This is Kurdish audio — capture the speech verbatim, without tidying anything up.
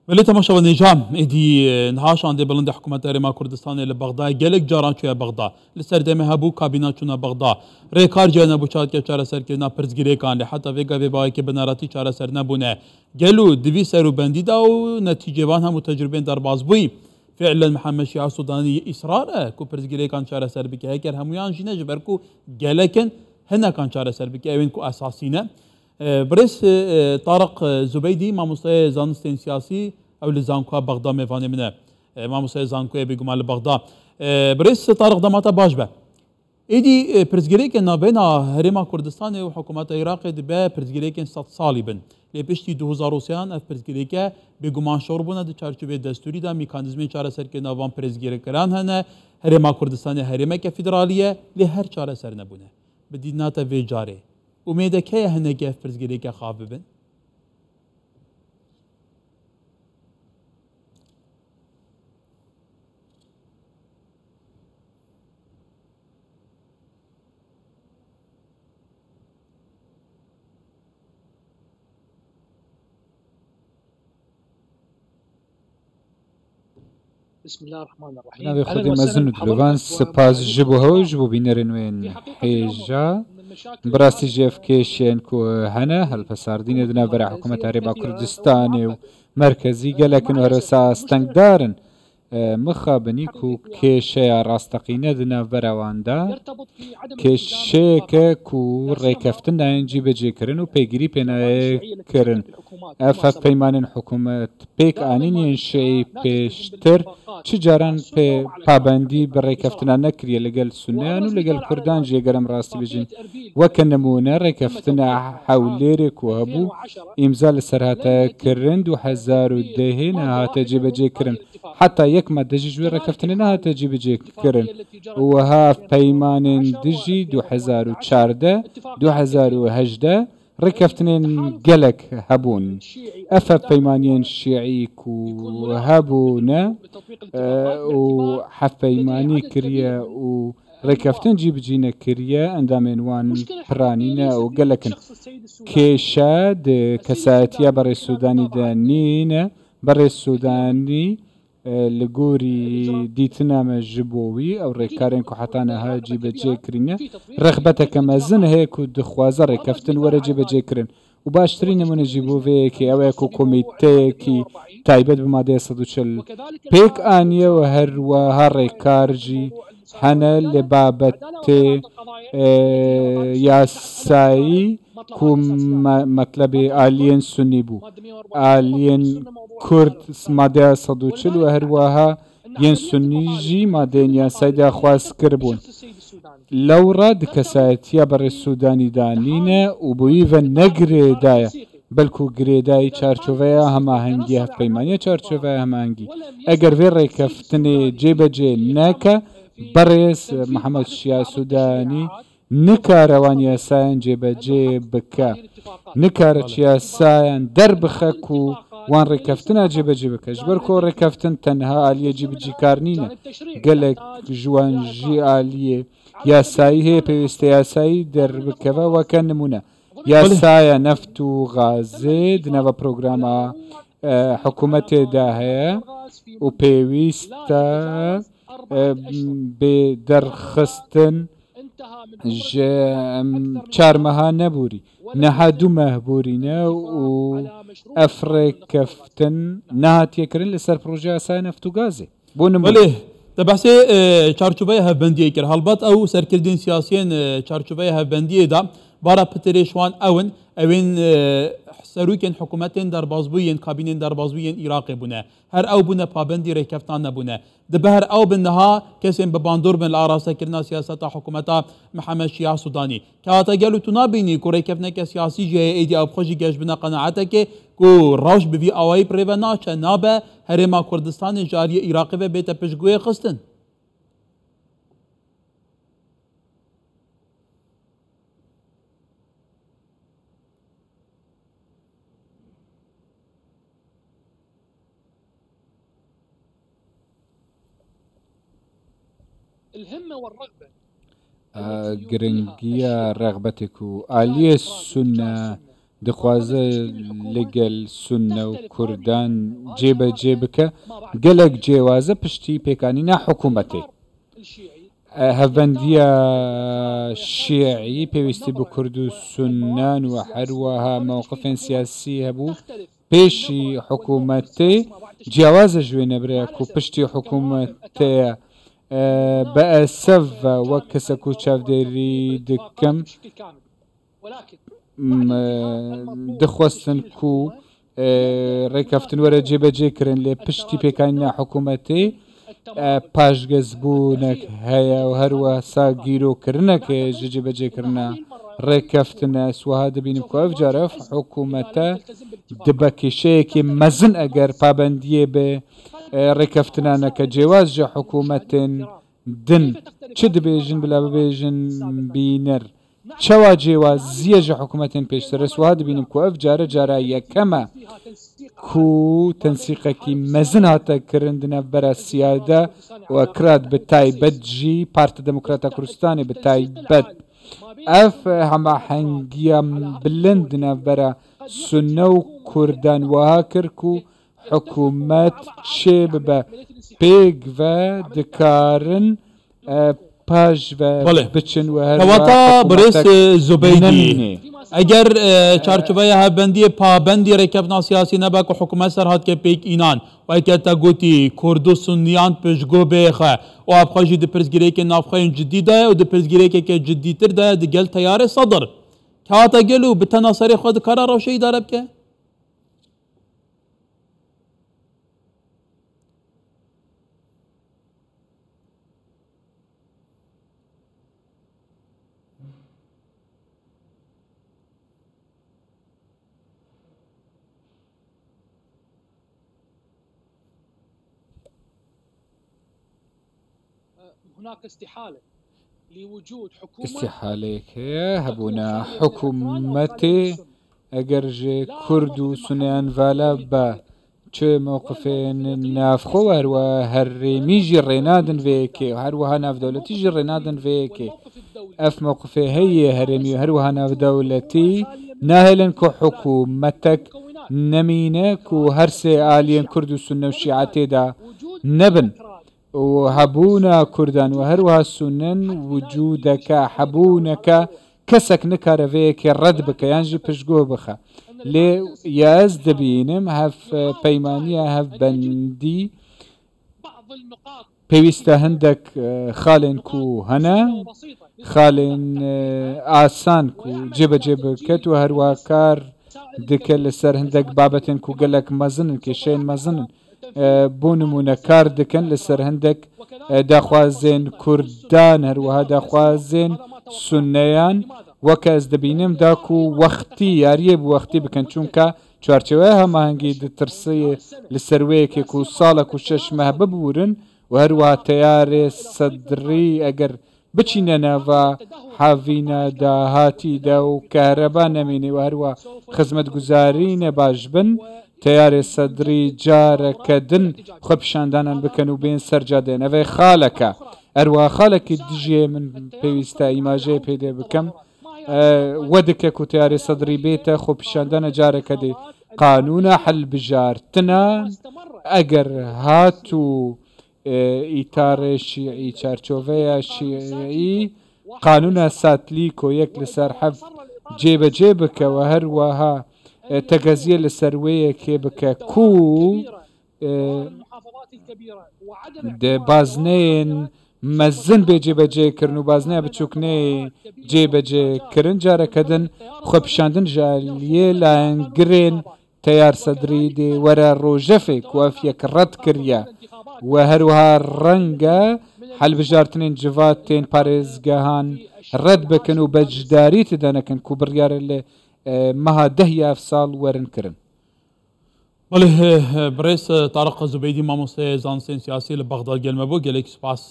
Belê temaşevanê, êdî, e, niha şandê bilind hikûmeta Herêma Kurdistanê li Bexdayê gelek caran çûye Bexda. Li ser demê hebû kabîna çûna Bexda. Rêkar cihê nebû çatke çareserkirina pirsgirêkan, lê heta vê gavê bi awayekî bineratî çareser nebûne. Gelo di vî serûbendî de û netîcê van hemû tecrûbên derbazbûyî, fiilen Mihemed Şiya Sûdanî îsrar e ku pirsgirêkan çareser bike. Heker hemûyan jî ne, ji ber ku gelek in, hinekan çareser bike, ew ên ku esasî ne. E, birêz, e, Tariq, e, Zubeydî, mamosteyê zanistên siyasî, ew li Zankoya Bexda mêvanê min e. E, mamosteyê Zankoyê bêguman li Bexda. E, birêz Tariq, dema te baş be. Êdî, e, pirsgirêkên navbeyna Herêma Kurdistanê û hikûmeta Iraqê dibe pirsgirêkên sed salî bin. Lê piştî du hezar û sêyan ev pirsgirêke bêguman şor bûne, di çarçovê destûrî de mekanîzmên çareserkirina van pirsgirêkiran hene. Herêma Kurdistanê herêmeke federalî ye, lê her çareser nebûne. Bi dîtina te vê carê, umêdek heye hinekî ev pirsgirêke xav bibin? Bi navê Xwedê Mezin û Dilovan, spas ji bo hew û ji bo bînerên wê yên hêja. Bi rastî jî ev kêşeyên ku hene, hilpesardînê di navbera hikûmeta Herêma Kurdistanê û merkezî gelek in û her wisa astengdar in. E, mixabinî ku kêşeya rasteqîne di navbera wan de kêşeyeke ku rêkeftina yên cîbicîkirin û pêgirî pê nayê kirin. Ev hevpeymanên hikûmet pêk anîn yên şîî pêştir çi caran pê pabendî bi rêkeftina nekiriye li gel Sunneyan û li gel Kurdan jî, eger em rastî bijîn. Weke nimûne, rêkeftina Hewlêrê ku hebû, îmza li ser hate kirin, du hezar û dehê nehate cêbecê kirin. Heta yek madde jî ji wê rêkeftinê nehate cîbicê kirin. Û wiha ev peymanên dijî du hezar û çardeh, du hezar û hejdeh rêkeftinên gelek hebûn. Ev hevpeymaniyên şîî ku hebûne, e, û hevpeymanî kiriye û rêkeftin cîbicî nekiriye, endamên wan piranîne û gelek in. Kêşe di kesayetiya Berê Sûdanî de nîne. Berê Sûdanî, e, li gorî dîtina me ji bo wî, ew rêkarên ku heta niha cîbecê kirîne, rexbeteke mezin heye ku dixwaze rêkeftin were cîbecê kirin. Û baştirîn nimûne jî bo vê yekê ew e ku komîteyekî taybet bi madeya sed û çil pêk aniye û her wiha rêkar jî hene li babetê, e, yasayî ku me-, metlebê aliyên sunî bû. Aliyên kurd madeya sed û çil û her wiha yên sunî jî madeyên yasayî daxwaz kiribûn. Lewra di kesayetiya Berê Sûdanî de nîne û bi wî ve ne girêdayî, belkû girêdayî çarçoveya hemahengî, hevpeymaniya çarçoveya hemahengî. Eger vê rêkeftinê cêbecê neke, Berêz Mihemed Şiya Sûdanî nikare wan yasayan cêbecê bike. Nikare çi yasayan derbixe ku wan rêkeftina cêbecê bike. Ji ber ku rêkeftin tenha aliyê cîbicîkar nîne. Gelek ji wan jî aliyê yasayî heye, pêwîste yasayî derbikeve, weke nimûne. Belê. Yasaya neft û gazê di nava programa, e, hikûmetê de heye û pêwîst e, e, bê derxistin ji, em, çar meha neborî. Niha du meh borîne û ev rêkeftin nehatiye kirin li ser projeya yasaya neft û gazê. Bo nimûne. Belê, te behsê, e, çarçoveya hevbendiyê kir. Helbet ew serkirdên siyasiyên, e, çarçoveya hevbendiyê de bara pitirê ji wan ew in, ew ên, e, serokên hikûmetên derbazbûyî yên kabînên derbazbûyî yên Iraqê bûne. Her ew bûne pabendî rêkeftan nebûne. Dibe her ew bin niha kesên bi bandor bin li arastekirina siyaseta hikûmeta Mihemed Şiya Sûdanî. Kewata gelo tu nabînî ku rêkeftineke siyasî jî heye êdî ew bi xwe jî gehiştbine qenaetekê ku rewş bi vî awayî bi rê ve naçe, nabe Herêma Kurdistanê ji aliyê Iraqê ve bête piştguyê xistin? A, giringiya rexbetê ku aliyê Sunne dixwaze li gel Sunne û Kurdan cêbecê bike, gelek cêwaze piştî pêkanîna hikûmetê. E, hevbendiya Şîî pêwîstî bi Kurd û Sunnan û her wiha mewqifên siyasî hebû pêşî hikûmetê, ciyawaz e ji wê nebire ku piştî hikûmetê ye. E, bi esef ve wek kesek ku çavdêrî dikim, m-, e, dixwestin ku, e, rêkeftin were cêbecê kirin, lê piştî pêkanîna hikûmetê, e, paşgezbûnek heye û her wesa gîrokirinek heye ji cêbecêkirina rêkeftin. Ez wiha dibînim ku ev car ev hikûmete dibe kêşeyekê mezin eger pabendiyê bi, e, rêkeftina neke. Cêwaz ji hikûmetên din çi dibêjin, bila bibêjin bîner. Çawa cêwazî ye ji hikûmetên pêştir? Ez wiha dibînim ku ev care cara yekem e ku tensîqekî mezin hate kirin di navbera Siyade û Ekrad, bi taybet jî Parti Demokrata Kurdistanê bi taybet. Ev hemahengiya bilind di navbera Sunne û Kurdan wiha kir ku hikûmet çêbibe. Pêk ve dikarin, e, paş ve Belê. Biçin û her Kewata wiha birêz, hikûmetek e, Zubeydî, nemîne. Eger, e, çarçoveya hevbendiyê pabendî rêkeftina siyasî nebe ku hikûmet ser hatike pêk înan, weke te gotî, Kurd û Sunniyan piştguh bêxe û ev xwe jî di pirsgirêkên navxwe yên cidî de ye û di pirsgirêkeke cidîtir de ye di gel teyarê Sedr. Kewata gelo bi tena serê xwe dikare rewşe îdare bike? Îstîhaleyek heye, hebûna hikûmetê, eger ji Kurd û Suneyan vala be, çi mewqifên navxwe û her wiha herêmî jî rênadin vê yekê û her wiha navdewletî jî rênadin vê yekê. Ev mewqifê heye herêmî û her wiha navdewletî nahêlin ku hikûmetek nemîne ku her sê aliyên Kurd û Sunne û Şîa tê de nebin. û hebûna Kurdan û her wiha Sunnen wicûdeke, hebûneke kesek nikare vê yekê red bike yan jî piştguh bixe. Lê ya ez dibînim hev, e, peymaniya hevbendî pêwîst e hindek, e, xalên ku hene, xalên, e, asan ku cêbecê biket û her wiha kar dike li ser hindek babetên ku gelek mezin in, kêşeyên mezin in. E, bo nimûne kar dikin li ser hindek, e, daxwazên Kurdan, her wiha daxwazên Sunneyan, weke ez dibînim da ku wextî, yariyê bi wextî bikin. Çunka çarçeweya hemahengî ditirsiyê li ser wê yekê ku salek û şeş meh bibûrin û her wiha teyarê Sedrî eger biçîne nava havîna dahatî de û kehreba nemîne û her wiha xizmetguzarî ne baş bin, teyarê Sedrî careke din xwepîşandanan bikin û bên ser cadeyên. Ev ê xaleke, her wiha xalekî dijî min pêwîst e îmajeyê pêdê bikim. E, we dike ku teyarê Sedrî bête xwepîşandana careke dê. Qanûna hilbijartinan eger hat û e, îtarê şîî, çarçoveya şîî, qanûna Satlîko yek li ser hev cêbecê bike û her wiha, e, tekeziyê li ser wê yekê bike ku, e, di bazneyên mezin bê cêbecêkirin û bazneya biçûk neyê cêbecêkirin, careke din xwepîşandin ji aliyê layengirên Teyar Sedrî dê were rojevê ku ev yek red kiriye we her wiha reng e hilbijartinên civatên parêzgehan red bikin û beşdarî tide nekin ku biryar li, e, meha deh ya ev sal werin kirin. Belê, e, e, birêz, e, Tariq Zubeydî, mamosteyê zanistên siyasî li Bexdad gel me bû. Gelek spas.